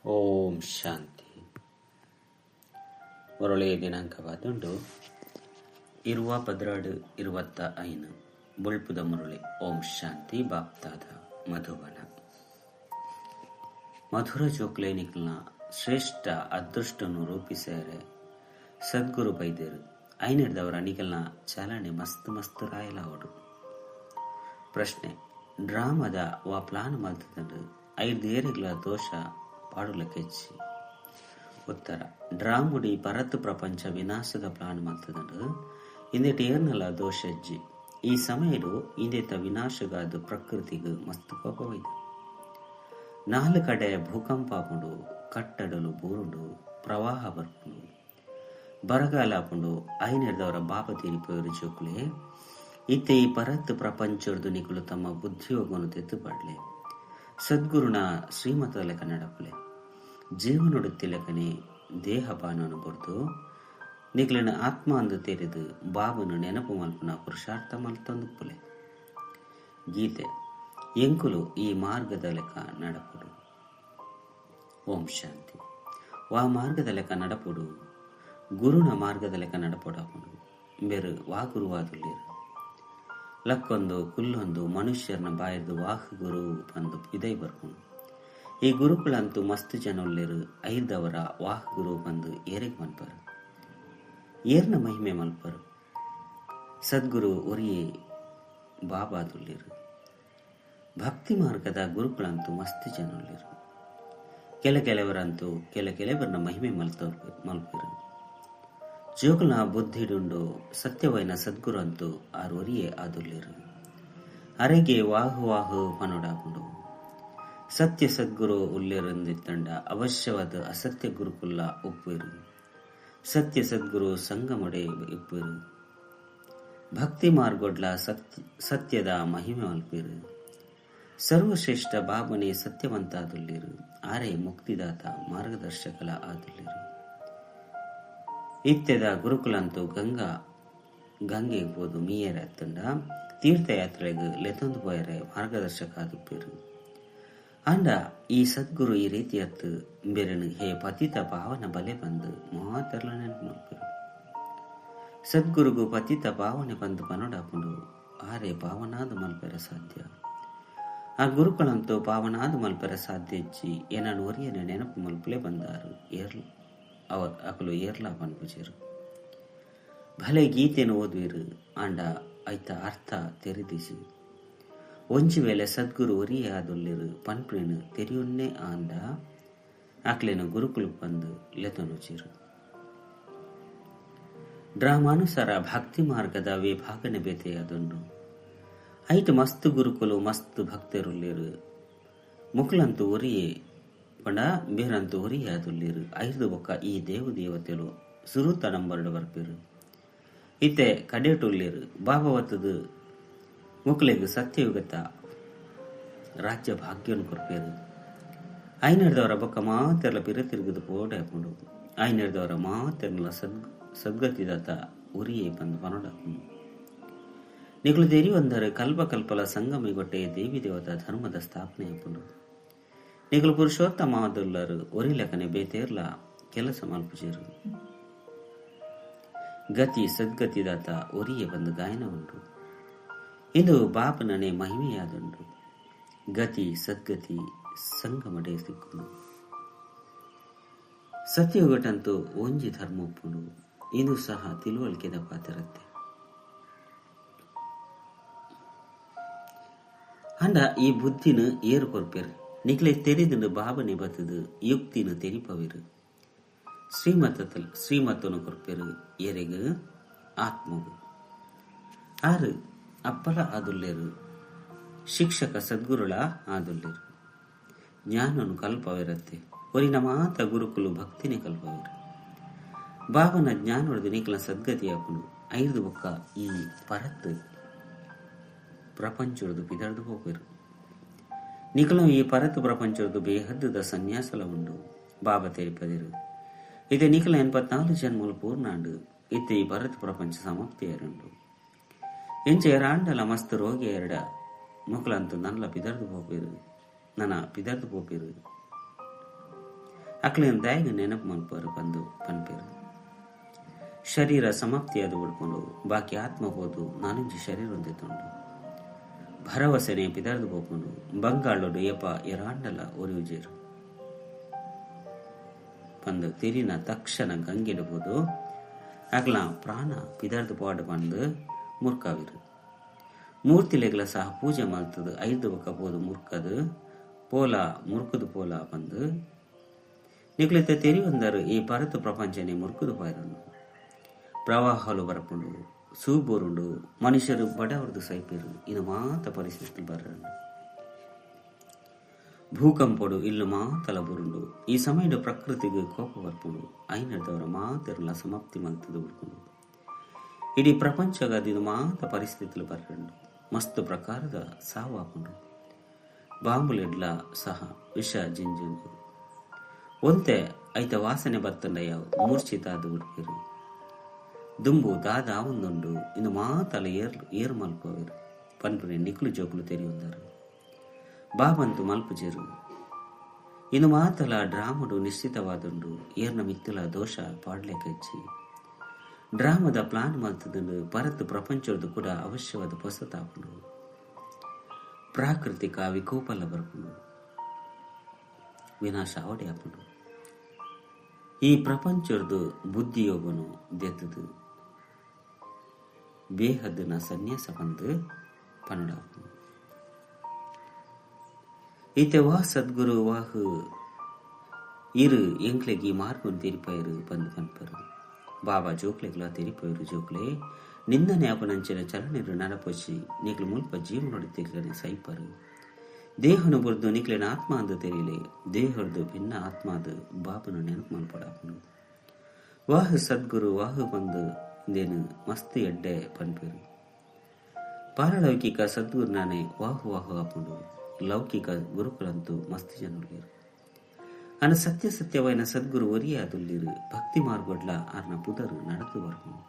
ಓಂ ಶಾಂತಿ. ಮುರಳಿ ದಿನಾಂಕವಾದುಂಡು 20-12-25. ಬೊಳ್ಪುದ ಮುರಳಿ. ಓಂ ಶಾಂತಿ. ಬಾಪ್ತಾದ ಮಧುಬನ. ಮಧುರ ಜೋಕ್ಲೇನಿಕ್ನ ಶ್ರೇಷ್ಠ ಅದೃಷ್ಟನು ರೂಪಿಸೇರೆ ಸದ್ಗುರು ಬೈದರು. ಐನೆಡ್ದವರ ನಿಕಲ್ನ ಚಾಲನೆ ಮಸ್ತ್ ಮಸ್ತ್ ರಾಯಲಾವಡು. ಪ್ರಶ್ನೆ: ಡ್ರಾಮದ ವಾ ಪ್ಲಾನ್ ಮಲ್ತದಂಡು ಐದು ಏರೆಗ್ಲ ದೋಷ ಪಾಡುಲಕೆಚ್ಚಿ? ಉತ್ತರ: ಡ್ರಾಮುಡಿ ಪರತ್ ಪ್ರಪಂಚ ವಿನಾಶದ ಪ್ಲಾನ್ ಮಲ್ತದಂಡು ಇಂದೆಟ್ ಏರ್ನಲ ದೋಷಜ್ಜಿ. ಈ ಸಮಯಡು ಇಂದೆತ ವಿನಾಶಗಾದ ಪ್ರಕೃತಿಗೆ ಮಸ್ತ್ ಕೋಪವೈದು. ನಾಲ್ ಕಡೆ ಭೂಕಂಪ ಆಪುಂಡು, ಕಟ್ಟಡಲು ಬೂರುಂಡು, ಪ್ರವಾಹ ಬರ್ಪುಂಡು, ಬರಗಾಲ ಆಪುಂಡು. ಐನೆಡ್ದವರ ಬಾಪ ತೀರಿಪೋಯರು. ಜೋಕುಲೆ, ಇತ್ತೆ ಈ ಪರತ್ ಪ್ರಪಂಚರ್ದು ನಿಕುಲು ತಮ್ಮ ಬುದ್ಧಿಯೋಗನು ತೆತ್ತುಪಾಡ್ಲೆ. ಸದ್ಗುರುನ ಶ್ರೀಮತ ಲೆಕ್ಕ ನಡಪುಲೆ. ಜೀವನೊಡುತ್ತಿಲೆಕನೆ ದೇಹ ಬಾನನು ಬೊರ್ದು ನಿಕ್ಲೆನ ಆತ್ಮ ಅಂದು ತೆರೆದು ಬಾಬನು ನೆನಪು ಮಲ್ಪುನ ಪುರುಷಾರ್ಥ ಮಲ್ತೊಂದುಪ್ಪುಲೆ. ಗೀತೆ: ಎಂಕುಲು ಈ ಮಾರ್ಗದ ಲೆಕ್ಕ ನಡಪುಡು. ಓಂ ಶಾಂತಿ. ವಾ ಮಾರ್ಗದ ಲೆಕ್ಕ ನಡಪುಡು? ಗುರುನ ಮಾರ್ಗದ ಲೆಕ್ಕ ನಡಪೊಡಾಪುಂಡು. ಬೇರು ವಾ ಗುರುವಾದುಲ್ಲೇರು? ಲಕ್ಕೊಂದು ಕುಲ್ಲೊಂದು ಮನುಷ್ಯರನ ಬಾಯದು ವಾಹ್ ಗುರು ಬಂದು ಇದೇ ಬರ್ಪುಂಡು. ಈ ಗುರುಕುಲಂತೂ ಮಸ್ತ್ ಜನ ಉಲ್ಲೇರು. ಐದವರ ವಾಹ್ ಗುರು ಬಂದು ಏರೆಗ್ ಮನ್ಪರು? ಏರ್ನ ಮಹಿಮೆ ಮಲ್ಪರು? ಸದ್ಗುರು ಒರಿಯೇ ಬಾಬಾದುಲ್ಲೇರು. ಭಕ್ತಿ ಮಾರ್ಗದ ಗುರುಕುಲಂತೂ ಮಸ್ತ್ ಜನ ಉಲ್ಲೇರು. ಕೆಲ ಕೆಲವರಂತೂ ಕೆಲ ಕೆಲವರನ್ನ ಮಹಿಮೆ ಮಲ್ಪರು. ಜೋಕುಲ್ನ ಬುದ್ಧಿಡುಂಡು ಸತ್ಯವೈನ ಸದ್ಗುರು ಅಂತೂ ಆರು ಒರಿಯೇ ಆದುಲ್ಲೇರು. ಅರೆಗೆ ವಾಹು ವಾಹು ಪನೊಡಾಪುಂಡು. ಸತ್ಯ ಸದ್ಗುರು ಉಲ್ಲೇರಂದಿತ್ತಂಡ ಅವಶ್ಯವಾದ ಅಸತ್ಯ ಗುರುಕುಲ್ಲ ಉಪ್ಪೇರು. ಸತ್ಯ ಸದ್ಗುರು ಸಂಗಮಡೆ ಇಪ್ಪೇರು. ಭಕ್ತಿ ಮಾರ್ಗೊಡ್ಲ ಸತ್ಯದ ಮಹಿಮೆ ಮಲ್ಪೇರು. ಸರ್ವಶ್ರೇಷ್ಠ ಬಾಬನೇ ಸತ್ಯವಂತಾದುಲ್ಲೇರು. ಆರೆ ಮುಕ್ತಿದಾತ ಮಾರ್ಗದರ್ಶಕಲ ಆದುಲ್ಲೇರು. ಇತ್ತೆದ ಗುರುಕುಲಂತೂ ಗಂಗೆ ಪೋದು ಮೀಯರೆ ಅತ್ತಂಡ ತೀರ್ಥಯಾತ್ರೆಗೆ ಲೆತೊಂದು ಪೋಯರೆ ಮಾರ್ಗದರ್ಶಕ ಆದುಪ್ಪೇರು. ಆಂಡ ಈ ಸದ್ಗುರು ಈ ರೀತಿ ಅತ್ತು. ಬೇರೆನು ಹೇ ಪತಿತ ಪಾವನ ಬಲೆ ಬಂದು ಮಾತೆರ್ಲ ನೆನಪು ಮಲ್ಪೇರು. ಸದ್ಗುರುಗು ಪತಿತ ಪಾವನೆ ಬಂದು ಪನೊಡಾಪುಂಡು. ಆರೆ ಪಾವನಾದ ಮಲ್ಪೆರ ಸಾಧ್ಯ. ಆ ಗುರುಕುಲಂತೂ ಪಾವನಾದ ಮಲ್ಪೆರ ಸಾಧ್ಯ ಇಜ್ಜಿ. ಏನನ್ನು ಒರಿಯನೆ ನೆನಪು ಮಲ್ಪಲೆ ಬಂದಾರು. ಏರ್ಲು ಅವ ಅಕಲು ಏರ್ಲ ಪನ್ಪುಜೆರು. ಭಲೆ ಗೀತೆನು ಓದುವಿರು, ಆಂಡ ಐತ ಅರ್ಥ ತೆರಿದಿಜಿ. ಒಂಜಿ ವೇಳೆ ಸದ್ಗುರು ಒರಿಯೇ ಆದುಲ್ಲೇರು ಪನ್ಪುನೇನು ತೆರಿಯೊನ್ನೆ ಆಂಡ ಅಕ್ಲೆನ ಗುರುಕುಲು ಬಂದು ಲೆತೊನುಜೆರು. ಡ್ರಾಮಾನುಸಾರ ಭಕ್ತಿ ಮಾರ್ಗದ ವಿಭಾಗನೆ ಬೇತೆಯಾದುಂಡು. ಐಟ್ ಮಸ್ತ್ ಗುರುಕುಲು ಮಸ್ತ್ ಭಕ್ತರುಲ್ಲೇರು. ಮುಕ್ಲಂತೂ ಒರಿಯೇ ಪಂಡ ಬೇರಂತೂ ಒರಿಯೇ ಆದುಲ್ಲೇರು. ಐದು ಬೊಕ್ಕ ಈ ದೇವ ದೇವತೆಲು ಸುರುತ ನಂಬರ್ಡ್ ಬರ್ಪೇರು. ಇತ್ತೆ ಕಡೇಟುಲ್ಲೇರು. ಬಾಬಾವತ್ತದು ಮುಕ್ಲೆಗ್ ಸತ್ಯಯುಗತ ರಾಜ್ಯ ಭಾಗ್ಯನು ಕೊರ್ಪೇರು. ಐನರ್ದವರ ಬೊಕ್ಕ ಮಾತೆರ್ಲ ಪಿರ ತಿರುಗದು ಪೋಡೆ ಹಾಕೊಂಡು. ಐನರ್ದವರ ಮಾತೆರ್ಲ ಸದ್ಗತಿದಾತ ಉರಿಯೇ ಬಂದು ಪನೊಡಾಪುಂಡು. ನಿಕುಲು ತೆರಿ ಒಂದರೆ ಕಲ್ಪ ಕಲ್ಪಲ ಸಂಗಮಿಗೊಟ್ಟೆ ದೇವಿ ದೇವತಾ ಧರ್ಮದ ಸ್ಥಾಪನೆ ಆಪುಂಡು. ನಿಕುಲು ಪುರುಷೋತ್ತಮ ಆದುಲ್ಲರು. ಒರಿ ಲೆಕ್ಕನೆ ಬೇತೇರ್ಲ ಕೆಲಸ ಮಲ್ಪುಜೆರು. ಗತಿ ಸದ್ಗತಿದಾತ ಒರಿಯೇ ಬಂದು ಗಾಯನ ಉಂಡು. ಇಂದು ಬಾಪನನೆ ಮಹಿಮೆಯಾದುಂಡು. ಗತಿ ಸದ್ಗತಿ ಸಂಗಮಡೆ ಸಿಕ್ಕುಂಡು. ಸತ್ಯಯುಗಟಂತೂ ಒಂಜಿ ಧರ್ಮ ಉಪ್ಪುಂಡು. ಇಂದು ಸಹ ತಿಳುವಳಿಕೆದ ಪಾತಿರತ್ತೆ. ಅಂಡ ಈ ಬುದ್ಧಿನ ಏರು ಕೊರ್ಪೇರು? ನಿಕ್ಲೆ ತೆರಿದುಂಡು ಬಾಬನೆ ಬತ್ತದು ಯುಕ್ತಿನ ತೆರಿಪವಿರು. ಶ್ರೀಮತನು ಕೊರ್ಪೇರು. ಏರೆಗ್? ಆತ್ಮಗು. ಆರು ಅಪ್ಪಲ ಆದುಲ್ಲೇರು, ಶಿಕ್ಷಕ ಸದ್ಗುರುಳ ಆದುಲ್ಲೇರು. ಜ್ಞಾನನು ಕಲ್ಪವಿರತ್ತೆ. ಒರಿನ ಮಾತ ಗುರುಕುಲು ಭಕ್ತಿನೇ ಕಲ್ಪವಿರು. ಬಾಬನ ಜ್ಞಾನೊಡ್ದು ನಿಕ್ಲ ಸದ್ಗತಿ ಆಪುಂಡು. ಐದು ಬೊಕ್ಕ ಈ ಪರತ್ ಪ್ರಪಂಚೊಡ್ದು ಪಿದರ್ದು ಪೋಪೆರು. ನಿಕಲ ಈ ಪರತ್ ಪ್ರಪಂಚೊಡ್ದು ಬೇಹದ್ದುದ ಸನ್ಯಾಸಲ ಉಂಡು. ಬಾಬಾ ತೆರಿಪದಿರು. ಇತ್ತೆ ನಿಕಲ 84 ಜನ್ಮಲು ಪೂರ್ಣಾಂಡು. ಇತ್ತೆ ಈ ಭರತ್ ಪ್ರಪಂಚ ಸಮಾಪ್ತಿಯರುಂಡು. ಎಂಚ ಎರಾಂಡಲ ಮಸ್ತ್ ರೋಗಿ ಎರಡ ಮುಕಲಂತೂ ನನ್ಲ ಪಿದರ್ದು ಪೋಪೇರು, ನನ ಪಿದರ್ದು ಪೋಪೇರು. ಅಕ್ಲೆನ್ ದಾಯೆಗ್ ನೆನಪು ಮಲ್ಪುವರ್ ಪಂದ್ ಪನ್ಪೆರ್. ಶರೀರ ಸಮಾಪ್ತಿಯಾದ್ ಬುಡ್ಪುಂಡು, ಬಾಕಿ ಆತ್ಮ ಪೋದು ನಾನೊಂಜಿ ಶರೀರ ದೆತ್ತುಂಡು. ಭರವಸೆನೆ ಪಿದರ್ದ್ ಪೋಪುಂಡು. ಬಂಗಾಳೊಡು ಏಪ ಏರಾಂಡಲ ಒರಿಯುಜೆರ್ ಪಂದ್ ತೆರಿನ ತಕ್ಷಣ ಗಂಗೆಡ್ ಪೋದು ಅಕ್ಲ್ನ ಪ್ರಾಣ ಪಿದರ್ದ್ ಪೋವಡ್ ಪಂದ್ ಮುರ್ಕಾವೆರ್. ಮೂರ್ತಿಲೆಗ್ಲ ಸಹ ಪೂಜೆ ಮಲ್ತ್ದ್ ಐರ್ದ್ ಬೊಕ್ಕ ಪೋದು ಮುರ್ಕದ್ ಪೋಲ ಮುರ್ಕುದು ಪೋಲ ಪಂದ್ ನಿಕ್ಲು ಇತ್ತೆ ತೆರಿಯೊಂದರ್ ಈ ಪರತ್ ಪ್ರಪಂಚನೆ ಮುರ್ಕುದು ಪೋಯೆರುಂಡು. ಪ್ರವಾಹಲು ಬರ್ಪುಂಡು, ಸೂ ಬೂರುಂಡು, ಮನುಷ್ಯರು ಬಡವರ್ದ್ ಸೈಪೆರ್. ಇಂದು ಮಾತ ಪರಿಸ್ಥಿತಿ ಬರ್ರಂಡು. ಭೂಕಂಪೊಡು ಇಲ್ಲ್ ಮಾತಲ ಬೂರುಂಡು. ಈ ಸಮಯಡ್ ಪ್ರಕೃತಿಗ್ ಕೋಪ ಬರ್ಪುಂಡು. ಐನೆಡ್ದವರ ಮಾತೆರ್ಲ ಸಮಾಪ್ತಿ ಮಲ್ತ್ದ್ ಬುಡ್ಪುಂಡು. ಇಡೀ ಪ್ರಪಂಚಗಾದ್ ಇಂದು ಮಾತ ಪರಿಸ್ಥಿತಿಲು ಬರ್ರಂಡು. ಮಸ್ತ್ ಪ್ರಕಾರದ ಸಾವು ಆಪುಂಡು. ಬಾಂಬುಲೆಡ್ಲ ಸಹ ವಿಷ ಜಿಂಜುಂಡು. ಒಂತೆ ಐತ ವಾಸನೆ ಬತ್ತಂಡ ಯಾವು ಮೂರ್ಛಿತ ಆದ್ ಬುಡ್ಪೆರ್. ದುಂಬು ದಾದ ಆವೊಂದುಂಡು ಇಂದು ಮಾತಲ ಏರ್ ಮಲ್ಪುವೆರ್ ಪನ್ಪಿನ ನಿಕುಲು ಜೋಕುಲು ತೆರಿಯೊಂದರ್. ಬಾಬಂತು ಮಲ್ಪುಜೆರ್. ಇಂದು ಮಾತಲ ಡ್ರಾಮಡ್ ನಿಶ್ಚಿತವಾದುಂಡು. ಏರ್ನ ಮಿತ್ತುಲ ದೋಷ ಪಾಡ್ಲೆಕಜ್ಜಿ. ಡ್ರಾಮದ ಪ್ಲಾನ್ ಮಲ್ತುದುಂಡು ಪರತ್ ಪ್ರಪಂಚೊರ್ದು ಕೂಡ ಅವಶ್ಯವಾದ ಪೊಸತಾಪುಂಡು. ಪ್ರಾಕೃತಿಕ ವಿಕೋಪಲ ಬರ್ಪುಂಡು. ವಿನಾಶ ಆವಡೆ ಆಪುಂಡು. ಈ ಪ್ರಪಂಚೊರ್ದು ಬುದ್ಧಿಯೋಗನು ದೆತ್ತುದು ಬೇಹದ್ದುನ ಸನ್ಯಾಸ ಪಂದ್ ಪನೊಡಾಪುಂಡು. ಇತ್ತೆ ವಾ ಸದ್ಗುರು ವಾಹ್ ಇರ್ ಎಂಕ್ಲೆಗ್ ಈ ಮಾರ್ಗನ್ ತೆರಿಪಾಯೆರ್ ಪಂದ್ ಪನ್ಪೆರ್. ಬಾಬಾ ಜೋಕ್ಲೆಗ್ಲಾ ತೆರಿಪಾಯೆರ್, ಜೋಕ್ಲೆ ನಿಂದನೆ ಆಪುನಂಚಿನ ಚಲನೆರ್ ನಡಪೊಚಿ ನಿಕ್ಲು ಮುಲ್ಪ ಜೀವನೊಡು ತಿಕ್ಲೆನೆ ಸೈಪರ್. ದೇಹನು ಬುರ್ದು ನಿಕ್ಲೆನ ಆತ್ಮ ಅಂದ್ ತೆರಿಲೆ. ದೇಹೊರ್ದು ಭಿನ್ನ ಆತ್ಮ ಆದ್ ಬಾಬನ ನೆನಪು ಮಲ್ಪೊಡಾಪುಂಡು. ವಾಹ್ ಸದ್ಗುರು ವಾಹ್ ಪಂದ್ ಇಂದೆನ್ ಮಸ್ತ್ ಎಡ್ಡೆ ಪನ್ಪೆರ್. ಪಾರಲೌಕಿಕ ಸದ್ಗುರುನಾನೆ ವಾಹ್ ವಾಹ್ ಆಪುಂಡು. ಲೌಕಿಕ ಗುರುಕುಲಂತೂ ಮಸ್ತ್ ಜನ ಉಲ್ಲೆರ್. ಆಂಡ ಸತ್ಯ ಸತ್ಯವಾಯಿನ ಸದ್ಗುರು ಒರಿಯೇ ಆದುಲ್ಲೆರ್. ಭಕ್ತಿ ಮಾರ್ಗೊಡ್ಲ ಆರ್ನ ಪುದರ್ ನಡತ್ ಬರ್ಪುಂಡು.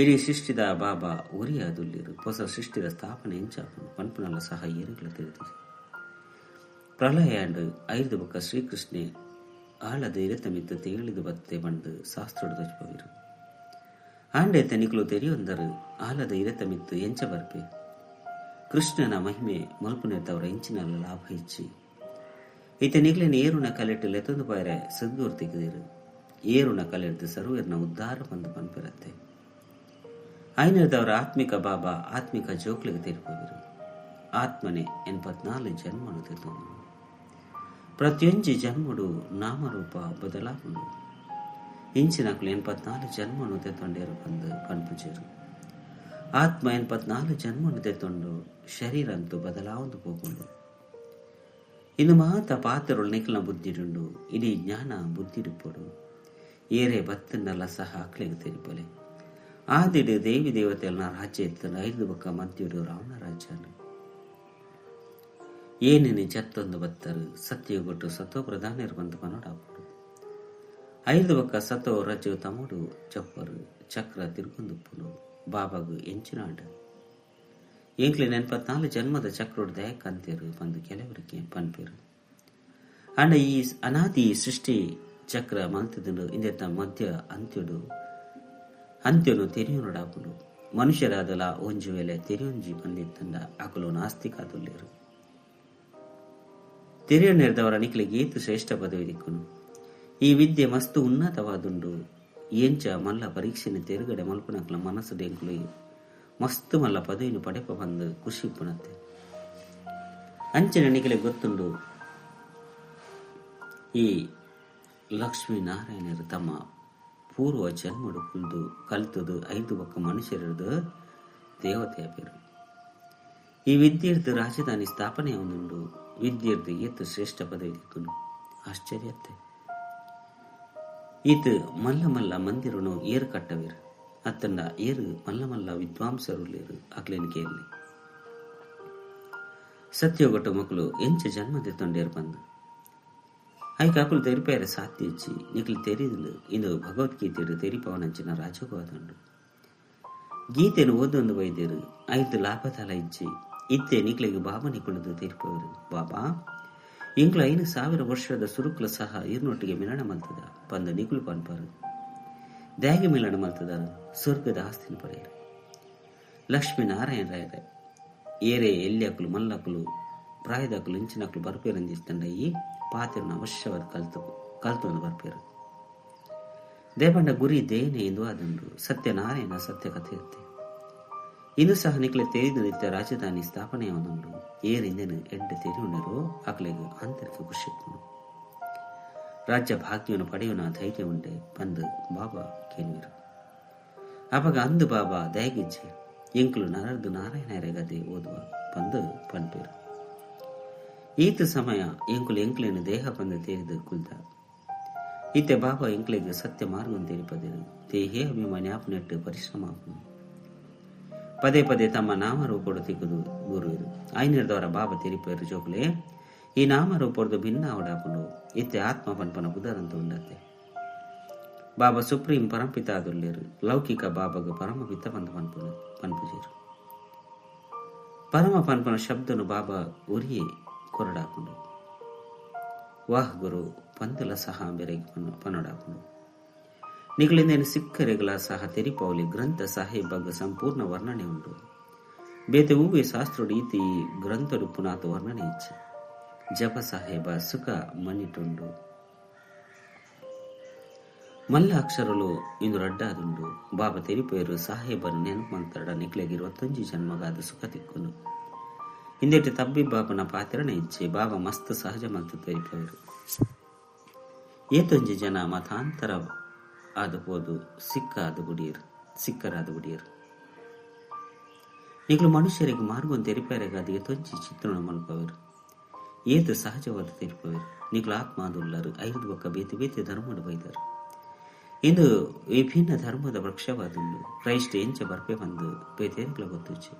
ಇಡೀ ಸೃಷ್ಟಿದ ಬಾಬಾ ಒರಿಯೇ ಆದುಲ್ಲೆರ್. ಪೊಸ ಸೃಷ್ಟಿದ ಸ್ಥಾಪನೆ ಎಂಚ ಆಪುಂಡು ಪನ್ಪುನಲ ಸಹ ಏರೆಗ್ಲ ತೆರಿದಿಜಿ. ಪ್ರಳಯ ಆಂಡ್. ಐರ್ದ್ ಬೊಕ್ಕ ಶ್ರೀಕೃಷ್ಣೆ ಆಳದ ಇರೆತ ಮಿತ್ತ್ ತೇಳಿದ್ ಬತ್ತೆ ಪಂದ್ ಶಾಸ್ತ್ರೊಡು ತೋಜಿಪಾವೆರ್. ಆಂಡ ಇತ್ತೆ ನಿಕುಲು ತೆರಿಯೊಂದರ್ ಆಲದ ಇರೆತ ಮಿತ್ತ್ ಎಂಚ ಬರ್ಪೆ. ಕೃಷ್ಣನ ಮಹಿಮೆ ಮಲ್ಪುನೆತ್ತವರ ಎಂಚಿನಲ ಲಾಭ ಇಜ್ಜಿ. ಇತ್ತೆ ನಿಕ್ಲೆನ್ ಏರುನ ಕಲೆಟ್ ಲೆತೊಂದು ಪೋಯೆರೆ ಸದ್ಗುರು ತಿಕ್ಕ್ದೆರ್. ಏರುನ ಕಲೆರ್ದ್ ಸರ್ವೆರ್ನ ಉದ್ಧಾರ ಪಂದ್ ಪನ್ಪೆರತ್ತೆ. ಐನೆರ್ದವರ ಆತ್ಮಿಕ ಬಾಬಾ ಆತ್ಮಿಕ ಜೋಕ್ಲೆಗ್ ತೆರಿಪಾವೆರ್. ಆತ್ಮನೆ ಎನ್ಪತ್ನಾಲ್ ಜನ್ಮೊನು ದೆತೊನುಂಡು. ಪ್ರತಿಯೊಂಜಿ ಜನ್ಮೊಡು ನಾಮರೂಪ ಬದಲಾಪುಂಡು. ಇಂಚಿನಕುಲು ಎನ್ಪತ್ನಾಲ್ ಜನ್ಮೊನು ದೆತೊಂಡೆರ್ ಪಂದ್ ಪನ್ಪುಜೆರ್. ಆತ್ಮ ಎನ್ಪತ್ನಾಲ್ ಜನ್ಮೊನು ದೆತೊಂಡು ಶರೀರ ಅಂತೂ ಬದಲಾವೊಂದು ಪೋಪುಂಡು. ಇಂದು ಮಾತ ಪಾತ್ರೊಲು ನಿಕ್ಲ್ನ ಬುದ್ಧಿಡುಂಡು. ಇಡೀ ಜ್ಞಾನ ಬುದ್ಧಿಡುಪ್ಪೊಡು. ಏರೇ ಬತ್ತಂಡಲ ಸಹ ಅಕ್ಲೆಗ್ ತೆರಿಪೊಲೆ. ಆದಿಡ್ ದೇವಿ ದೇವತೆಲ್ನ ರಾಜ್ಯ ಇತ್ತ್ಂಡ್. ಐರ್ದ್ ಬೊಕ್ಕ ಮಧ್ಯೊಡು ರಾವಣ ರಾಜ್ಯ ಆಂಡ್. ಏನೆನೆ ಜತ್ತೊಂದು ಬತ್ತರ್. ಸತ್ಯಯುಗೊಟು ಸತೋ ಪ್ರಧಾನೆರ್ ಪಂದ್ ಪನೊಡಾಪುಂಡು. ಐರ್ದ್ ಬೊಕ್ಕ ಸತೋ ರಜೋ ತಮೋಡು ಜಪ್ಪರ್. ಚಕ್ರ ತಿರ್ಗೊಂದುಪ್ಪುಂಡು. ಬಾಬಾಗ್ ಎಂಚಿನ ಆಂಡ್. ಎಂಕ್ಲೆನ್ ಎನ್ಪತ್ನಾಲ್ ಜನ್ಮದ ಚಕ್ರೊಡು ದಾಯೆ ಕಂತೆರ್ ಪಂದ್ ಕೆಲವೆರ್ ಪನ್ಪೆರ್. ಆಂಡ ಈ ಅನಾದಿ ಸೃಷ್ಟಿ ಚಕ್ರ ಮಲ್ತ್ದ್ಂಡ್. ಇಂದೆತ ಮಧ್ಯ ಅಂತ್ಯೊನು ತೆರಿಯೊನೊಡಾಪುಂಡು. ಮನುಷ್ಯರಾದಲ ಒಂಜಿ ವೇಳೆ ತೆರಿಯೊಂಜಿ ಪಂದಿತ್ತಂಡ ಅಕುಲು ನಾಸ್ತಿಕಾದುಲ್ಲೆರ್. ತೆರಿಯೊನೆರ್ದವರ ನಿಕ್ಲೆಗ್ ಏತ್ ಶ್ರೇಷ್ಠ ಪದವಿ ತಿಕ್ಕುಂಡು. ಈ ವಿದ್ಯೆ ಮಸ್ತ್ ಉನ್ನತವಾದುಂಡು. ಎಂಚ ಮಲ್ಲ ಪರೀಕ್ಷೆನ್ ತೇರ್ಗಡೆ ಮಲ್ಪುನಕ್ಲ ಮನಸ್ಸುಡು ಎಂಕುಲು ಮಸ್ತ್ ಮಲ್ಲ ಪದವಿನ್ ಪಡೆಪ ಪಂದ್ ಖುಷಿ ಇಪ್ಪುನತ್ತೆ. ಅಂಚನೆ ನಿಕ್ಲೆಗ್ ಗೊತ್ತುಂಡು ಈ ಲಕ್ಷ್ಮೀನಾರಾಯಣೆರ್ ತಮ್ಮ ಪೂರ್ವ ಜನ್ಮೊಡು ಕುಲ್ದು ಕಲ್ತುದು ಐದು ಬೊಕ್ಕ ಮನುಷ್ಯರೆರ್ದ್ ದೇವತೆ ಆಪೆರ್. ಈ ವಿದ್ಯೆರ್ದ್ ರಾಜಧಾನಿ ಸ್ಥಾಪನೆ ಆವೊಂದುಂಡು. ವಿದ್ಯೆರ್ದ್ ಏತ್ ಶ್ರೇಷ್ಠ ಪದವಿ ತಿಕ್ಕುಂಡು. ಆಶ್ಚರ್ಯ ಅತ್ತೆ. ಈತ್ ಮಲ್ಲ ಮಲ್ಲ ಮಂದಿರೊನು ಏರ್ ಕಟ್ಟವೆರ್ ಅತ್ತಂಡ ಏರ್ ಮಲ್ಲ ಮಲ್ಲ ವಿದ್ವಾಂಸರುಲ್ಲೆರ್ ಅಕ್ಲೆನ್ ಕೇನ್ಲೆ. ಸತ್ಯೊಗಟು ಮೊಕುಲು ಎಂಚ ಜನ್ಮ ದೆತ್ತೊಂಡೆರ್ ಪಂದ್. ಐಕ್ ಅಕುಲು ತೆರಿಪಾಯೆರೆ ಸಾಧ್ಯ ಇಜ್ಜಿ. ನಿಕ್ಲ್ ತೆರಿದ್ಂಡ್ ಇಂದು ಭಗವದ್ಗೀತೆಡ್ ತೆರಿಪಾವನಂಚಿನ ರಾಜೋಗವಾದುಂಡು. ಗೀತೆನ್ ಓದೊಂದು ಬೈದೆರ್. ಐರ್ದ್ ಲಾಭ ದಾಲ ಇಜ್ಜಿ. ಇತ್ತೆ ನಿಕ್ಲೆಗ್ ಬಾಬಾ ನಿಕುಲುದು ತೆರಿಪಾವೆರ್. ಬಾಬಾ ಎಂಕ್ಲು 5000 ವರ್ಷದ ಸುರುಕ್ಲ ಸಹ ಈರ್ನೊಟ್ಟಿಗೆ ಮಿಲನ ಮಲ್ತದ ಪಂದ ನಿಕುಲು ಪನ್ಪಾರು. ದ್ಯಾಗೆ ಮಿಲನ ಮಲ್ತದಾರು ಸ್ವರ್ಗದ ಆಸ್ತಿನ ಪಡೆಯರು. ಲಕ್ಷ್ಮೀ ನಾರಾಯಣ ರಾಯರ ಏರೇ ಎಲ್ಯಕುಲು ಮಲ್ಲಕುಲು ಪ್ರಾಯದಕುಲು ಇಂಚಿನಕುಲು ಬರ್ಪೇರಂದಿಸ್ತಂಡ ಈ ಪಾತ್ರನ ಅವಶ್ಯವಾದ ಕಲ್ತು ಕಲ್ತೊಂದು ಬರ್ಪೇರು. ದೇಪಂಡ ಗುರಿ ದೇನೆ ಎಂದು ಅದುಂಡು ಸತ್ಯನಾರಾಯಣ ಸತ್ಯ ಕಥೆ ಇತ್ತೆ. ಇಂದು ಸಹ ನಿಕ್ಲೆ ತೆರಿದು ನಿತ್ಯ ರಾಜಧಾನಿ ಸ್ಥಾಪನೆಯಾದುಂಡು. ಏರಿಂದೆನು ಎಡ್ಡೆ ತೆರಿಯುಂಡರು ಅಕ್ಲೆಗ್ ಆಂತರಿಕ ಖುಷಿ ರಾಜ್ಯ ಭಾಗ್ಯವನ್ನು ಪಡೆಯುವ ಧೈರ್ಯ ಉಂಡೆ ಬಂದು ಬಾಬಾ ಕೇನುವರು. ಅಪಗ ಅಂದು ಬಾಬಾ ದಯಗಿಜ್ಜೆ ಎಂಕುಲು ನರರ್ದು ನಾರಾಯಣರಗದೆ ಓದುವ ಬಂದು ಪನ್ಪೇರು. ಈತ ಸಮಯ ಎಂಕುಲು ಎಂಕ್ಲೇನು ದೇಹ ಬಂದು ತೇರಿದು ಕುಲ್ದ ಇತ್ತೆ ಬಾಬಾ ಎಂಕ್ಲೆಗ್ ಸತ್ಯ ಮಾರ್ಗಂ ತೆರಿಪದಿರು. ದೇಹೇ ಅಭಿಮಾನಿ ಆಪನೆಟ್ಟು ಪರಿಶ್ರಮ ಆಪನು ಪದೇ ಪದೇ ತಮ್ಮ ನಾಮರೂಪಡು ತಿಕ್ಕುದು ಗುರುವಿರು. ಐನಿರ್ದವರ ಬಾಬಾ ತೆರಿಪೇರು ಜೋಕುಲೆ ಈ ನಾಮರೂಪಡ್ದು ಭಿನ್ನ ಅವಡಾಪುಂಡು ಇತ್ತೆ ಆತ್ಮ ಪನ್ಪನ ಬುಧರಂತ ಉಂಡತ್ತೆ. ಬಾಬಾ ಸುಪ್ರೀಂ ಪರಂಪಿತ ಆದುಲ್ಲೇರು. ಲೌಕಿಕ ಬಾಬಾಗ ಪರಮ ಪಿತ ಪಂದ ಪನ್ಪುನ ಪನ್ಪುಜೇರು. ಪರಮ ಪನ್ಪನ ಶಬ್ದನು ಬಾಬಾ ಉರಿಯೇ ಕೊರಡಾಪುಂಡು. ವಾಹ್ ಗುರು ಪಂದಲ ಸಹ ಬೆರೆಗೆ ಪನ್ನಡಾಪುಂಡು. ನಿಗಳಿಂದೇನು ಸಿಕ್ಕರೆಗಳ ಸಹ ತೆರಿಪೌಲಿ ಗ್ರಂಥ ಸಾಹೇಬ್ ಸಂಪೂರ್ಣ ವರ್ಣನೆ ಉಂಟು. ಬೇತೆ ಹೂವೆ ಶಾಸ್ತ್ರೋಡು ಈತಿ ಗ್ರಂಥಡು ಪುನಾತ ವರ್ಣನೆ ಇಚ್ಚಿ ಜಪ ಸಾಹೇಬ ಸುಖ ಮನ್ನಿಟುಂಡು. ಮಲ್ಲ ಅಕ್ಷರಲು ಇಂದು ರಡ್ಡಾದುಂಡು. ಬಾಬಾ ತೆರಿಪೇರು ಸಾಹೇಬನು ನೆನಪು ಮಂತರಡ ನಿಕ್ಲೆಗೆ 21 ಜನ್ಮಗಾದ ಸುಖ ತಿಕ್ಕುನು. ಹಿಂದೆಟ್ಟು ತಬ್ಬಿ ಬಾಬನ ಪಾತ್ರನೆ ಇಚ್ಚೆ ಬಾಬಾ ಮಸ್ತ್ ಸಹಜ ಮಲ್ತು ತೆರಿಪೇರು. ಏತೊಂಜಿ ಜನ ಮತಾಂತರ ಆದ ಪೋದು ಸಿಕ್ಕಾದ ಬುಡಿಯರು ಸಿಕ್ಕರಾದ ಬುಡಿಯರು. ನಿಕ್ಲು ಮನುಷ್ಯರಿಗೆ ಮಾರ್ಗೊಂದು ತೆರಿಪೇರೆಗಾದ ಏತೊಂಜಿ ಚಿತ್ರಣ ಮಲ್ಪವರು. ಏತು ಸಹಜವಾದ ತೆರಿಪವರು. ನಿಕ್ಲು ಆತ್ಮ ಆದುಲ್ಲರು ಐದು ಬೊಕ್ಕ ಬೇತೆ ಬೇತೆ ಧರ್ಮಡು ಬೈದರು. ಇಂದು ವಿಭಿನ್ನ ಧರ್ಮದ ವೃಕ್ಷವಾದುಂಡು. ಕ್ರೈಸ್ಟ್ ಎಂಚ ಬರ್ಪೆ ಬಂದು ಬೇತೇರುಗಳ ಗೊತ್ತುಚ್ಚಿ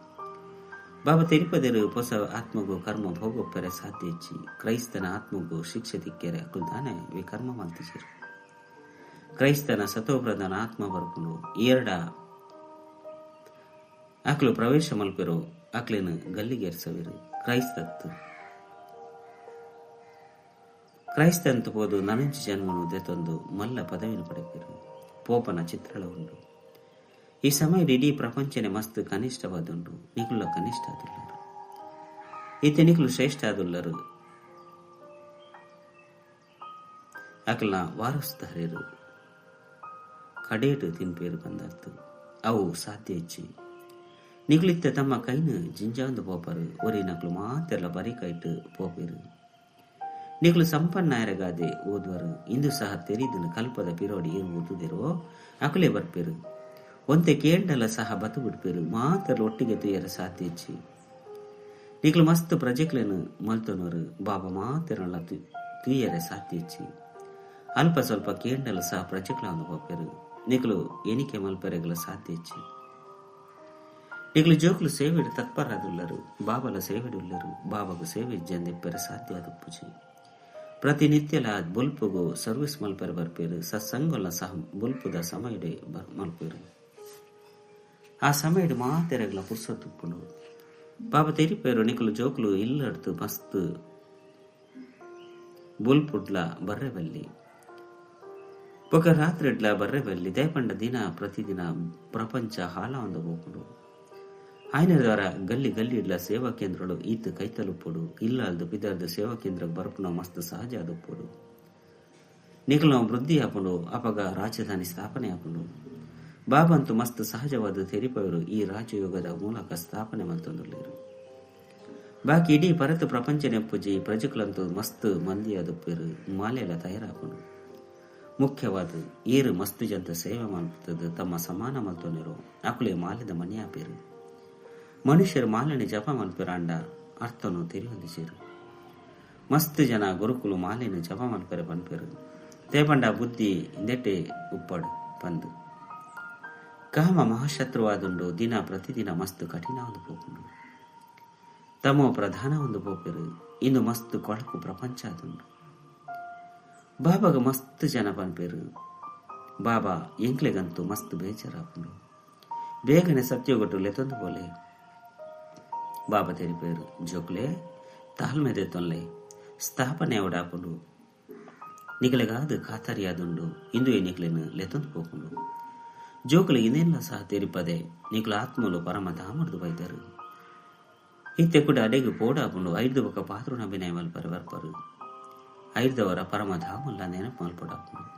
ಬಾಬಾ ತೆರಿಪದರು ಹೊಸ ಆತ್ಮಗೂ ಕರ್ಮ ಭೋಗೊಪ್ಪರೆ ಸಾಧ್ಯ ಇಚ್ಚಿ. ಕ್ರೈಸ್ತನ ಆತ್ಮಗೂ ಶಿಕ್ಷೆ ತಿಕ್ಕೆರೆ ಅಕುಲ್ದಾನೆ ವಿಕರ್ಮ ಮಲ್ತಿಸಿರು. ಕ್ರೈಸ್ತನ ಸತೋಪ್ರಧಾನ ಆತ್ಮ ಬರ್ಪುಂಡು. ಎರಡ ಆಕ್ಲು ಪ್ರವೇಶ ಮಲ್ಪೆರು ಅಕ್ಲೇನು ಗಲ್ಲಿಗೇರ್ಸವಿರು. ಕ್ರೈಸ್ತತ್ತು ಕ್ರೈಸ್ತಂತ ಪೋದು ನನಂಚಿ ಜನ್ಮನು ದೆತೊಂದು ಮಲ್ಲ ಪದವಿನ ಪಡೆಪಿರು. ಪೋಪನ ಚಿತ್ರಳ ಉಂಡು. ಈ ಸಮಯ ಇಡೀ ಪ್ರಪಂಚನೆ ಮಸ್ತ್ ಕನಿಷ್ಠವಾದುಂಡು. ನಿಕುಲ ಕನಿಷ್ಠ ಆದುಲ್ಲರು. ಈತ ನಿಕುಲು ಶ್ರೇಷ್ಠ ಆದುಲ್ಲರು. ಅಕಲ್ನ ವಾರಸ್ತಾರರು ಕಡೇಟು ತಿನ್ಪೇರು ಬಂದರ್ತು ಅವು ಸಾಧ್ಯ ಇಚ್ಚಿ. ನಿಕುಲಿತ್ತ ತಮ್ಮ ಕೈನು ಜಿಂಜಾಂದು ಪೋಪರು. ಒರಿ ನಕಲು ಮಾತೆಲ್ಲ ಬರಿ ಕೈಟು ಪೋಪೇರು. ನಿಕುಲು ಸಂಪನ್ನಾಯರಗಾದೆ ಓದುವರು. ಇಂದು ಸಹ ತೆರಿದನು ಕಲ್ಪದ ಪಿರೋಡಿ ಏನು ಓದುದಿರೋ ಅಕುಲೇ ಬರ್ಪೇರು. ಒಂತೆ ಕೇಂಡಲ ಸಹ ಬತು ಬಿಡ್ಪೇರು. ಮಾತೆಲ್ಲ ಒಟ್ಟಿಗೆ ತುಯರ ಸಾಧ್ಯ ಇಚ್ಚಿ. ನಿಕುಲು ಮಸ್ತ್ ಪ್ರಜೆಕ್ಲೇನು ಮಲ್ತನವರು. ಬಾಬಾ ಮಾತೆರಲ್ಲ ತುಯರೆ ಸಾಧ್ಯ ಇಚ್ಚಿ. ಅಲ್ಪ ಸ್ವಲ್ಪ ಕೇಂಡಲ ಸಹ ಪ್ರಜೆಕ್ಲ ಪೋಪೇರು. ನಿಕುಲು ಎಣಿಕೆ ಮಲ್ಪೆರೆಗಳ ಸಾಧ್ಯ ಇಚ್ಚಿ. ನಿಕುಲು ಜೋಕುಲು ಸೇವೆಡು ತತ್ಪರಾದುಲ್ಲರು. ಬಾಬಲ ಸೇವೆಡುಲ್ಲರು. ಬಾಬಾಗು ಸೇವೆ ಇಜ್ಜಂದೆಪ್ಪೆರೆ ಸಾಧ್ಯ ಆದುಪ್ಪುಜಿ. ಪ್ರತಿನಿತ್ಯಲ ಬೊಲ್ಪುಗು ಸರ್ವಿಸ್ ಮಲ್ಪೆರೆ ಬರ್ಪೇರು. ಸತ್ಸಂಗೊಲ ಸಹ ಬೊಲ್ಪುದ ಸಮಯಡೆ ಮಲ್ಪೇರು. ಆ ಸಮಯಡು ಮಾತೆರೆಗಳ ಪುರ್ಸೊತ್ತುಪ್ಪುಂಡು. ಬಾಬಾ ತೆರಿಪೇರು ನಿಕುಲು ಜೋಕುಲು ಇಲ್ಲಡ್ತು ಮಸ್ತ್ ಬೊಲ್ಪುಡ್ಲ ಬರ್ರೆ ಬಲ್ಲಿ ಬೊಕ ರಾತ್ರಿಡ್ಲ ಬರ್ರೆ ಬಲ್ಲಿ. ದಯಪಂಡ ದಿನ ಪ್ರತಿದಿನ ಪ್ರಪಂಚ ಹಾಲ ಒಂದು ಹೋಗುಡು. ಆಯ್ನ ದ್ವಾರ ಗಲ್ಲಿ ಗಲ್ಲಿ ಇಡ್ಲ ಸೇವಾ ಕೇಂದ್ರಗಳು ಈತ ಕೈತಲುಪ್ಪುಡು. ಇಲ್ಲ ಅಲ್ದು ಪಿದರ್ದು ಸೇವಾ ಕೇಂದ್ರ ಬರ್ಪುನ ಮಸ್ತ್ ಸಹಜ ಆದುಪ್ಪುಡು. ನಿಕುಲು ವೃದ್ಧಿ ಆಪುಂಡು. ಅಪಗ ರಾಜಧಾನಿ ಸ್ಥಾಪನೆ ಆಪುಂಡು. ಬಾಬಂತು ಮಸ್ತ್ ಸಹಜವಾದ ತೆರಿಪವರು ಈ ರಾಜಯೋಗದ ಮೂಲಕ ಸ್ಥಾಪನೆ ಮಲ್ತೊಂದುಲ್ಲೇರು. ಬಾಕಿ ಇಡೀ ಪರತು ಪ್ರಪಂಚ ನೆಪ್ಪುಜಿ ಪ್ರಜೆಕುಲಂತೂ ಮಸ್ತ್ ಮಂದಿಯಾದುಪ್ಪೇರು. ಮಾಲೆಲ್ಲ ತಯಾರಾಪುಂಡು. ಮುಖ್ಯವಾದ ಏರು ಮಸ್ತು ಜಂತ ಸೇವೆ ಮಲ್ತದ ತಮ್ಮ ಸಮಾನ ಮಲ್ತೊನಿರು ಅಕುಲೆ ಮಾಲೆದ ಮನೆಯಾಪೇರು. ಮನುಷ್ಯರು ಮಾಲನೆ ಜಪ ಮಲ್ಪೆರಾಂಡ ಅರ್ಥನು ತೆರಿಯೊಂದಿಸೇರು. ಮಸ್ತ್ ಜನ ಗುರುಕುಲು ಮಾಲೆನ ಜಪ ಮಲ್ಪೆರೆ ಪನ್ಪೇರು. ತೇಪಂಡ ಬುದ್ಧಿ ಇಂದೆಟ್ಟೆ ಉಪ್ಪಡು ಪಂದು ಕಾಮ ಮಹಾಶತ್ರುವಾದುಂಡು. ದಿನ ಪ್ರತಿದಿನ ಮಸ್ತ್ ಕಠಿಣ ಒಂದು ಪೋಪುಂಡು. ತಮ್ಮ ಪ್ರಧಾನ ಒಂದು ಪೋಪೆರು. ಇಂದು ಮಸ್ತ್ ಕೊಳಕು ಪ್ರಪಂಚ ಆದುಂಡು. ಬಾಬಾಗ ಮಸ್ತ್ ಜನ ಪನ್ಪೇರು. ಬಾಬಾ ಎಂಕ್ಲೆಗಂತೂ ಮಸ್ತ್ ಬೇಜಾರಾಪುಂಡು. ಬೇಗನೆ ಸತ್ಯಗೊಟ್ಟು ಲೆತೊಂದು ಬೋಲೆ. ಬಾಬಾ ತೆರಿಪೇರು ಜೋಕ್ಲೆ ತಾಳ್ಮೆ ದೆತ್ತೊನ್ಲೆ. ಸ್ಥಾಪನೆ ಅವಡಾಪುಂಡು ನಿಕಲೆಗಾದ ಖಾತರಿಯಾದುಂಡು ಇಂದುವೆ ನಿಕಲೆನ್ ಲೆತ್ತೊಂದು ಪೋಪುಂಡು. ಜೋಕುಲು ಇಂದೆನ್ಲ ಸಹ ತೆರಿಪದೆ ನಿಕುಲು ಆತ್ಮಲು ಪರಮ ಧಾಮರ್ದು ಬೈದರು. ಇತ್ತೆ ಕೂಡ ಅಡೆಗ್ ಪೋಡಾಪುಂಡು. ಐರ್ದ ಬೊಕ ಪಾತ್ರನ ಅಭಿನಯ ಮಲ್ಪರೆ ಬರ್ಪರು. ಐರ್ದವರ ಪರಮ ಧಾಮಲ್ಲ ನೆನಪು ಮಲ್ಪೊಡಾಪುಂಡು.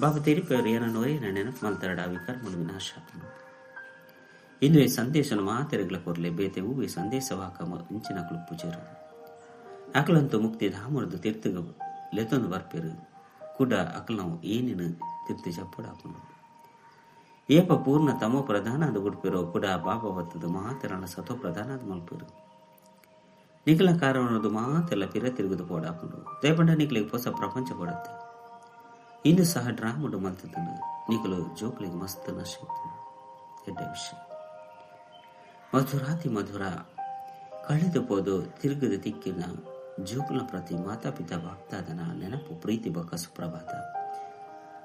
ಬಾಬು ತೆರಿಪೆರು ಏನನ್ನು ಒರಿಯನ ನೆನಪು ಮಲ್ತರಡ ವಿಕರ್ಮಲು ವಿನಾಶ ಆಪುಂಡು. ಇಂದುವೆ ಸಂದೇಶನು ಮಾತೆರೆಗ್ಲ ಕೊರ್ಲೆ ಬೇತೆ ಹೂವೆ ಸಂದೇಶವಾಕ ಇಂಚಿನಕುಲು ಪೂಜೆರು. ಅಕಲಂತೂ ಮುಕ್ತಿ ಧಾಮರ್ದು ತಿರ್ತುಗ ಲೆತ್ತೊಂದು ಬರ್ಪೆರು. ಕುಡ ಅಕಲ್ನವು ಏನೇನು ತಿರ್ತು ಜಪ್ಪೊಡಾಪುಂಡು. ಏಪ ಪೂರ್ಣ ತಮೋ ಪ್ರಧಾನಾದ ಗುಡ್ಪೆರೋ ಕುಡ ಬಾಬಾ ಬತ್ತದು ಮಾತೆರನ ಸತೋ ಪ್ರಧಾನಾದ ಮಲ್ಪೆರು. ನಿಕಲ ಕಾರಣದು ಮಾತೆಲ್ಲ ಪಿರ ತಿರುಗುದು ಪೋಡಾಪುಂಡು. ದಯಪಂಡ ನಿಕಲಿಗೆ ಹೊಸ ಪ್ರಪಂಚ ಪಡತ್ತೆ. ಇಂದು ಸಹ ಡ್ರಾಮಡು ಮಲ್ತದಂಡು ನಿಕಲು ಜೋಕ್ಲಿಗೆ ಮಸ್ತ್ ನಶ ಎಡ್ಡೆ ವಿಷಯ. ಮಧುರಾತಿ ಮಧುರ ಕಳೆದು ಪೋದು ತಿರುಗದ ತಿಕ್ಕಿನ ಜೋಕುಲ ಪ್ರತಿ ಮಾತಾಪಿತಾ ಬಾಪ್ತಾದನ ನೆನಪು ಪ್ರೀತಿ ಬೊಕ ಸುಪ್ರಭಾತ.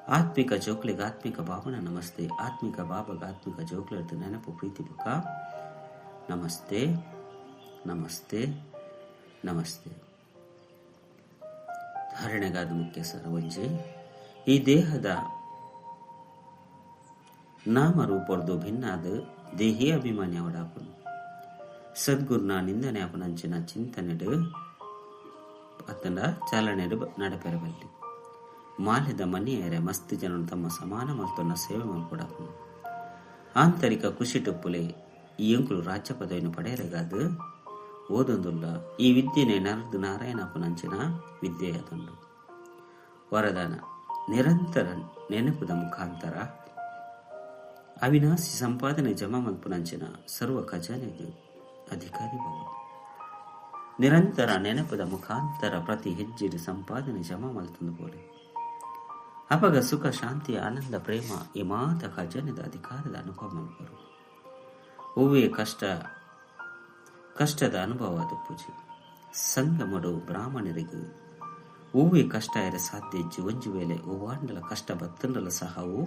ಆತ್ಮಿಕ ಜೋಕ್ಲಿಗೆ ಆತ್ಮಿಕ ಬಾಬನ ನಮಸ್ತೆ. ಆತ್ಮಿಕ ಬಾಬಗ ಆತ್ಮಿಕ ಜೋಕ್ಲರ್ದು ನೆನಪು ಪ್ರೀತಿ ಬೊಕ ನಮಸ್ತೆ ನಮಸ್ತೆ ನಮಸ್ತೆ. ಧಾರಣೆಗಾದ ಮುಖ್ಯ ಸರ ಒಂಜಿ ಈ ದೇಹದ ನಾಮರೂಪರ್ದು ಭಿನ್ನಾದ ದೇಹಿ ಅಭಿಮಾನಿ ಅವಡಾಪನು. ಸದ್ಗುರುನ ನಿಂದನೆ ಅಪನಂಚಿನ ಚಿಂತನೆಡು ಅತ್ತಂಡ ಚಾಲನೆಡು ನಡಪೆರಬಲ್ಲಿ. ಮಾಲ್ಯದ ಮನೆಯರೆ ಮಸ್ತ್ ಜನರು ತಮ್ಮ ಸಮಾನ ಮಲ್ತೊನ್ನ ಸೇವೆ ಮಲ್ಪೊಡಾಪುನು. ಆಂತರಿಕ ಖುಷಿ ಟೊಪ್ಪುಲೆ ಈ ಎಂಕುಲು ರಾಜ್ಯ ಪದವಿಯನ್ನು ಪಡೆಯರೆಗಾದು ಓದೊಂದುಲ್ಲ. ಈ ವಿದ್ಯೆನೆ ನರದು ನಾರಾಯಣಪ್ಪನಂಚಿನ ವಿದ್ಯೆಯಾದುಂಡು. ವರದಾನ ನಿರಂತರ ನೆನಪುದ ಮುಖಾಂತರ ಅವಿನಾಶಿ ಸಂಪಾದನೆ ಜಮಾ ಮಲ್ಪುನಂಚಿನ ಸರ್ವ ಖಜಾನೆಗೆ ಅಧಿಕಾರಿ ಭವ. ನಿರಂತರ ನೆನಪದ ಮುಖಾಂತರ ಪ್ರತಿ ಹೆಜ್ಜೆಡು ಸಂಪಾದನೆ ಜಮಾ ಮಲ್ತಂದು ಪೋಲೆ. ಅಪಗ ಸುಖ ಶಾಂತಿ ಆನಂದ ಪ್ರೇಮ ಈ ಮಾತ ಖಜಾನೆದ ಅಧಿಕಾರದ ಅನುಭವ ಮಲ್ಪರು. ಹೂವೇ ಕಷ್ಟ ಕಷ್ಟದ ಅನುಭವ ಅದು ಪೂಜೆ. ಸಂಗಮಡು ಬ್ರಾಹ್ಮಣರಿಗೆ ಹೂವೇ ಕಷ್ಟ ಎರೆ ಸಾಧ್ಯ ಇಜ್ಜಿ. ಒಂಜಿ ವೇಳೆ ಹೂವಾಂಡಲ ಕಷ್ಟ ಬತ್ತಂಡಲ ಸಹವು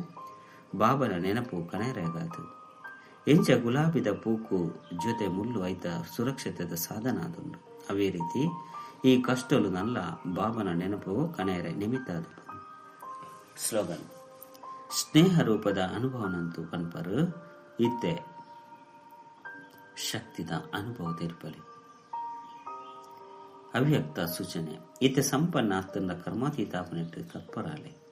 ಬಾಬನ ನೆನಪು ಕನೆರೆಗಾದು. ಎಂಚ ಗುಲಾಬಿದ ಪೂಕು ಜೊತೆ ಮುಳ್ಳು ಐತ ಸುರಕ್ಷತೆದ ಸಾಧನ ಆದುಂಡು. ಅವೇ ರೀತಿ ಈ ಕಷ್ಟಲು ನಲ್ಲ ಬಾಬನ ನೆನಪು ಕನೆರೆ ನಿಮಿತ್ತ ಅದು. ಸ್ಲೋಗನ್ ಸ್ನೇಹ ರೂಪದ ಅನುಭವನಂತೂ ಪನ್ಪರು ಇತ್ತೆ ಶಕ್ತಿದ ಅನುಭವ ತೀರ್ಪಲಿ. ಅವ್ಯಕ್ತ ಸೂಚನೆ ಇತ್ತೆ ಸಂಪನ್ನ ಅತ್ತಂದ ಕರ್ಮಾತೀತಾಪನೆಟ್ಟು ತತ್ಪರಾಲೆ.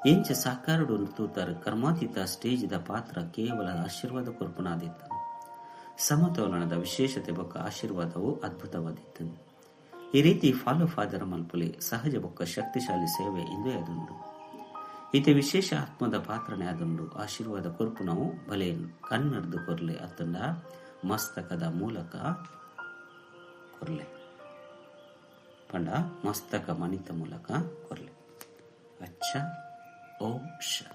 ಎಂಚ ಸಾಕಾರುಡು ತೂತಾರು ಕರ್ಮಾತೀತ ಸ್ಟೇಜ್ದ ಪಾತ್ರ ಕೇವಲ ಆಶೀರ್ವಾದ ಕೊರ್ಪುನಾದಿತ್ತನು. ಸಮತೋಲನದ ವಿಶೇಷತೆ ಬೊಕ್ಕ ಆಶೀರ್ವಾದವು ಅದ್ಭುತವಾದಿತ್ತನು. ಈ ರೀತಿ ಫಾಲೋ ಫಾದರ್ ಮಲ್ಪುಲೆ ಸಹಜ ಬೊಕ್ಕ ಶಕ್ತಿಶಾಲಿ ಸೇವೆ ಇಂದೇ ಅದುಂಡು. ಈತ ವಿಶೇಷ ಆತ್ಮದ ಪಾತ್ರನೇ ಆದುಂಡು. ಆಶೀರ್ವಾದ ಕೊರ್ಪುನವು ಬಲೆ ಕಣ್ಣರ್ದು ಕೊರ್ಲೆ ಅತ್ತಂಡ ಮಸ್ತಕದ ಮೂಲಕ ಕೊರ್ಲೆ. ಪಂಡ ಮಸ್ತಕ ಮಣಿತ ಮೂಲಕ ಕೊರ್ಲೆ. ಅಚ್ಚ, ಓಂ ಶಾಂತಿ.